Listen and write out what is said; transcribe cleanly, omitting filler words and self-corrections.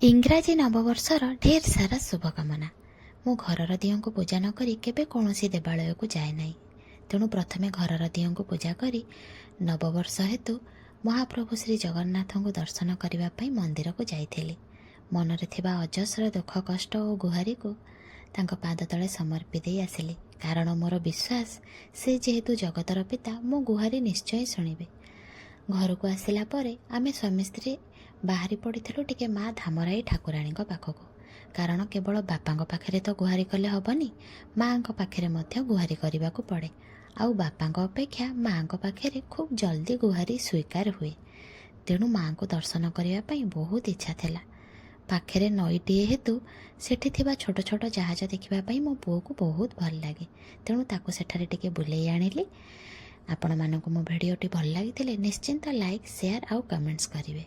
ଇଂରାଜୀ ନବବର୍ଷର ଢେର ସାରା ଶୁଭକାମନା। ମୁଁ ଘରର ଦିଅଙ୍କୁ ପୂଜା ନ କରି କେବେ କୌଣସି ଦେବାଳୟକୁ ଯାଏ ନାହିଁ। ତେଣୁ ପ୍ରଥମେ ଘରର ଦିଅଙ୍କୁ ପୂଜା କରି ନବବର୍ଷ ହେତୁ ମହାପ୍ରଭୁ ଶ୍ରୀ ଜଗନ୍ନାଥଙ୍କୁ ଦର୍ଶନ କରିବା ପାଇଁ ମନ୍ଦିରକୁ ଯାଇଥିଲି। ମନରେ ଥିବା ଅଜସ୍ର ଦୁଃଖ, କଷ୍ଟ ଓ ଗୁହାରିକୁ ତାଙ୍କ ପାଦ ତଳେ ସମର୍ପି ଦେଇ ଆସିଲି, କାରଣ ମୋର ବିଶ୍ୱାସ, ସେ ଯେହେତୁ ଜଗତର ପିତା, ମୋ ଗୁହାରି ନିଶ୍ଚୟ ଶୁଣିବେ। ଘରକୁ ଆସିଲା ପରେ ଆମେ ସ୍ୱାମୀ ସ୍ତ୍ରୀ ବାହାରି ପଡ଼ିଥିଲୁ ଟିକେ ମା ଧାମରାଇ ଠାକୁରାଣୀଙ୍କ ପାଖକୁ, କାରଣ କେବଳ ବାପାଙ୍କ ପାଖରେ ତ ଗୁହାରି କଲେ ହେବନି, ମାଆଙ୍କ ପାଖରେ ମଧ୍ୟ ଗୁହାରି କରିବାକୁ ପଡ଼େ। ଆଉ ବାପାଙ୍କ ଅପେକ୍ଷା ମାଆଙ୍କ ପାଖରେ ଖୁବ୍ ଜଲ୍ଦି ଗୁହାରି ସ୍ୱୀକାର ହୁଏ। ତେଣୁ ମାଆଙ୍କୁ ଦର୍ଶନ କରିବା ପାଇଁ ବହୁତ ଇଚ୍ଛା ଥିଲା। ପାଖରେ ନଈଟିଏ ହେତୁ ସେଠି ଥିବା ଛୋଟ ଛୋଟ ଜାହାଜ ଦେଖିବା ପାଇଁ ମୋ ପୁଅକୁ ବହୁତ ଭଲ ଲାଗେ। ତେଣୁ ତାକୁ ସେଠାରେ ଟିକେ ବୁଲେଇ ଆଣିଲି। ଆପଣମାନଙ୍କୁ ମୋ ଭିଡ଼ିଓଟି ଭଲ ଲାଗିଥିଲେ ନିଶ୍ଚିନ୍ତ ଲାଇକ୍, ସେୟାର ଆଉ କମେଣ୍ଟସ୍ କରିବେ।